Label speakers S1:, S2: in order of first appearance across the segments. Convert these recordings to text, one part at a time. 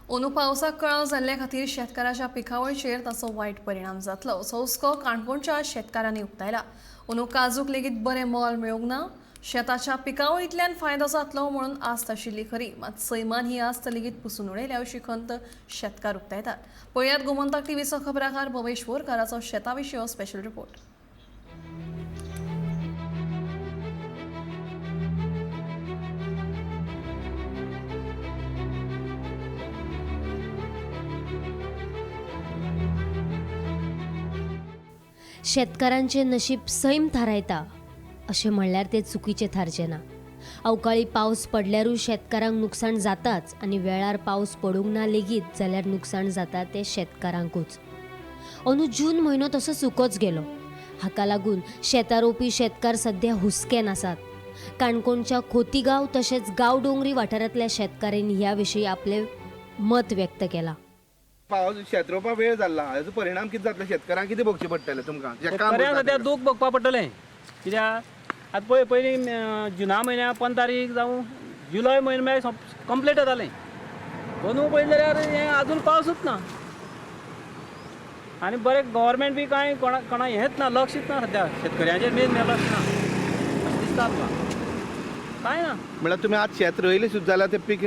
S1: अंदू पावसाक कळाव जाल्ले खातीर शेतकाराच्या पिकावळीचेर ताचो वायट परिणाम जातलो असो हुस्को काणकोणच्या शेतकारांनी उक्तायला. अंदू काजूक लेगीत बरें मोल मेळूंक ना. शेताच्या पिकावळींतल्यान फायदो जातलो म्हणून आस्त आशिल्ली खरी, मात सैमान ही आस्त लेगीत पुसून उडयल्या अशी खंत शेतकार उक्तायतात. पळयात गोमंतक टीव्हीचो खबराकार भवेश बोरकाराचो शेता विशीं हो स्पेशल रिपोर्ट.
S2: शेतकारांचें नशीब सैम थारायता अशें म्हणल्यार तें चुकीचें थारचें ना. अवकाळी पावस पडल्यारूय शेतकारांक नुकसाण जाताच आनी वेळार पावस पडूंक ना लेगीत जाल्यार नुकसाण जाता तें शेतकारांकूच. अंदू जून म्हयनो तसो सुकोच गेलो. हाका लागून शेतां रोवपी शेतकार सद्या हुस्क्यान आसात. काणकोणच्या खोतीगांव तशेंच गांवडोंगरी वाठारांतल्या शेतकारांनी ह्या विशीं आपलें मत व्यक्त केलां.
S3: पावस शेत रोवपा वेळ जाल्ला, हाजो परिणाम कितें जातलो? शेतकारांक कितें भोगचें पडटलें तुमकां? जे काम
S4: शेतकऱ्यांक
S3: करता
S4: सद्या दूख भोगपा पडटलें. कित्याक आतां पळय पयलीं जुना म्हयन्या 15 तारीख जावं जुलय म्हयनो म्हळ्यार कंप्लीट जातालें. अंदू पळयलें जाल्यार हें आजून पावसूच ना आनी बरें गव्हर्मेंट बी कांय कोणा कोणा हेंच ना, लक्षच ना सद्या शेतकऱ्यांचेर, मेन लक्ष ना अशें दिसता आमकां. कांय ना.
S3: म्हळ्यार तुमी आज शेत रोयलें सुद्दां जाल्यार तें पीक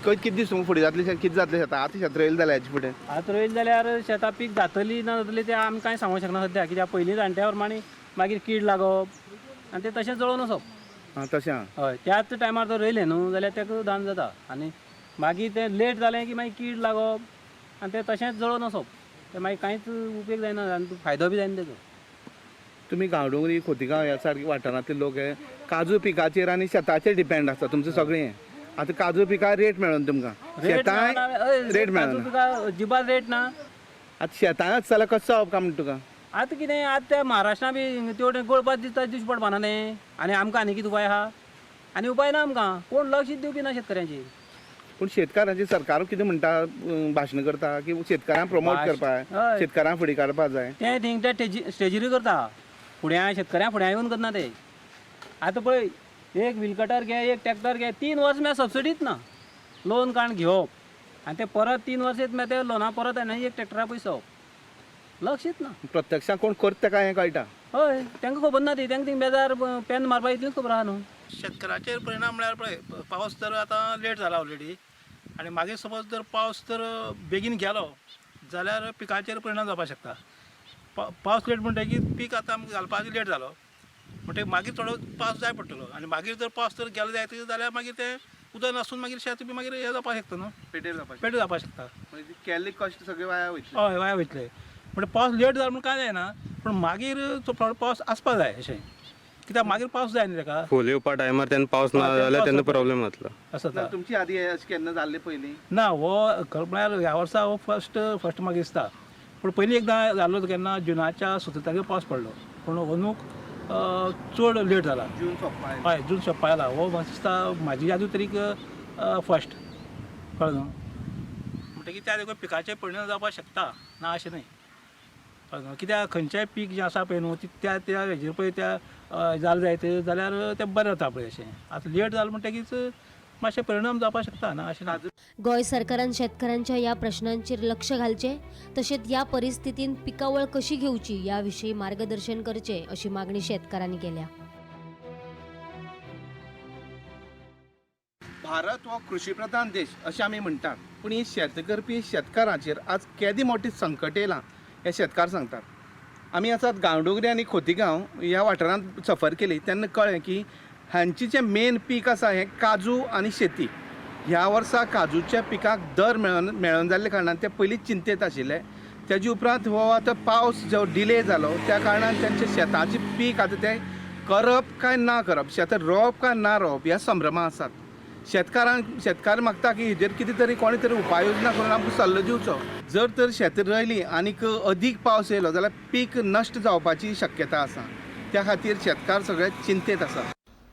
S3: कितें दीस फुडें जातलें? कितें जातलें शेतां? आतां शेत रोयलें जाल्यार हेजे फुडें
S4: आतां रोयलें जाल्यार शेतां पीक जातली ना जातली तें आमी कांय सांगूंक शकना सद्या. कित्याक पयलीं जाणट्या प्रमाणे मागीर कीड लागप आनी तें तशें जळोवन वचप.
S3: आं तशें आं.
S4: हय, त्याच टायमार जर रोयलें न्हू जाल्यार ताका धान जाता आनी मागीर तें लेट जालें की मागीर कीड लागप आनी तें तशेंच जळोवन वचप, तें मागीर कांयच उपयोग जायना आनी फायदो बी जायना तेजो.
S3: तुमी गांवडोंगरी खोतीगांव ह्या सारके वाठारांतले लोक हे काजू पिकाचेर आनी शेताचेर डिपेंड आसता तुमचें सगळें हें. आतां काजू पिकाक रेट मेळना तुमकां, शेतांय रेट
S4: काजू
S3: मेळना.
S4: पिका अजिबात रेट ना.
S3: आतां शेतांय आसा जाल्यार कशें जावप काय म्हणटा तुका?
S4: आतां कितें आतां त्या महाराष्ट्रा बी तेवटेन गळपाक दिसता दिवचे पडपा न्ही आनी आमकां आनी कितें उपाय आहा? आनी उपाय ना आमकां, कोण लक्ष दिवपी ना शेतकऱ्यांचेर.
S3: पूण शेतकारांचे सरकार कितें म्हणटा, भाशणां करता की शेतकारांक प्रमोट करपाक,
S4: हय.
S3: शेतकारांक फुडें काडपाक जाय.
S4: तें थिंग ते स्टेजीरूय करता, फुड्यां शेतकऱ्यां फुड्यां येवन करना ते. आतां पळय एक व्हील कटर घे, एक ट्रॅक्टर घे, 3 वर्स म्हळ्यार सबसिडीच ना. लोन काडून घेवप आनी ते परत 3 वर्स येत मागीर ते लोना परत आनी एक ट्रॅक्टरा पयसो लक्षच ना.
S3: प्रत्यक्षान कोण करता काय हें कळटा.
S4: हय, तांकां खबर ना ती, तांकां थिंग बेजार पेन मारपा इतलीच खबर आहा न्हू.
S5: शेतकऱ्याचेर परिणाम म्हळ्यार पळय पावस तर आतां लेट जाला ऑलरेडी आनी मागीर समज जर पावस जर बेगीन गेलो जाल्यार पिकाचेर परिणाम जावपाक शकता. पावस लेट म्हणटकीर पीक आतां आमकां घालपाक लेट जालो म्हणटकीर मागीर थोडो पावस जाय पडटलो आनी मागीर जर पावस जर गेलो जायत जाल्यार मागीर तें उदक नासून मागीर शेत बी मागीर हें जावपाक शकता न्हू,
S3: पेटेर जावपाक
S5: पेटेर जावपाक शकता.
S3: केल्ले कश्ट सगळे वाया वयतले.
S5: हय, वाया वयतले. म्हणटा पावस लेट जालो म्हूण कांय जायना, पूण मागीर तो थोडो पावस आसपा जाय अशें, कित्याक मागीर पावस जाय न्ही तेका.
S6: फूल येवपा टायमार तेन्ना पावस ना
S5: तेन्ना
S6: जाल्यार
S5: पावस
S6: तेन्ना
S5: वता.
S6: प्रॉब्लेम जातलो.
S5: असो जाता.
S3: तुमची आदी अशें केन्ना जाल्लें पयलीं?
S5: ना, हो खरें म्हळ्यार ह्या वर्सा हो फर्स्ट फर्स्ट म्हाका दिसता. पूण पयलीं एकदां जाल्लो तो केन्ना जुनाच्या 17 तारखेर पावस पडलो, पूण अंदूक चड लेट जाला.
S3: जून सोंपपा आयलो.
S5: हय, जून सोंपपा आयला. हो म्हाका दिसता म्हाजी यादू तरीक फर्स्ट, कळ्ळें न्हू. म्हणटकीर त्या देखून पिकाचेर परिणाम जावपाक शकता, ना अशें न्हय, कळ्ळें न्हू. कित्याक खंयचेंय पीक जें आसा पळय न्हू ती त्या त्या हेजेर पळय त्या जालें जायत जाल्यार तें बरें जाता पळय अशें. आतां लेट जालें म्हणटकीच मातशें परिणाम जावपाक शकता, ना अशें ना.
S2: गोंय सरकारान शेतकारांच्या ह्या प्रश्नांचेर लक्ष घालचें तशेंच ह्या परिस्थितींत पिकावळ कशी घेवची ह्या विशीं मार्गदर्शन करचें अशी मागणी शेतकारांनी केल्या.
S3: भारत हो कृषी प्रधान देश अशें आमी म्हणटात, पूण ही शेत करपी शेतकारांचेर आज केदें मोटें संकट येयलां हें शेतकार सांगतात. आमी आसात गांवडोंगरी आनी खोतीगांव ह्या वाठारांत सफर केली तेन्ना कळ्ळें की हांची जें मेन पीक आसा हें काजू आनी शेती. ह्या वर्सा काजूच्या पिकाक दर मेळना जाल्ल्या कारणान ते पयलींच चिंतेत आशिल्ले. तेजे उपरांत हो आतां पावस जो डिले जालो त्या कारणान तेंच्या शेताचें पीक आतां तें करप काय ना करप, शेतां रोवप काय ना रोवप ह्या संभ्रमा आसात. शेतकार मागता की हेजेर कितें तरी कोणे तरी उपाय योजना करून आमकां सल्लो दिवचो. जर तर शेत रोयलीं आनीक अदीक पावस येयलो जाल्यार पीक नश्ट जावपाची शक्यता आसा. त्या खातीर शेतकार सगळे चिंतेत आसात.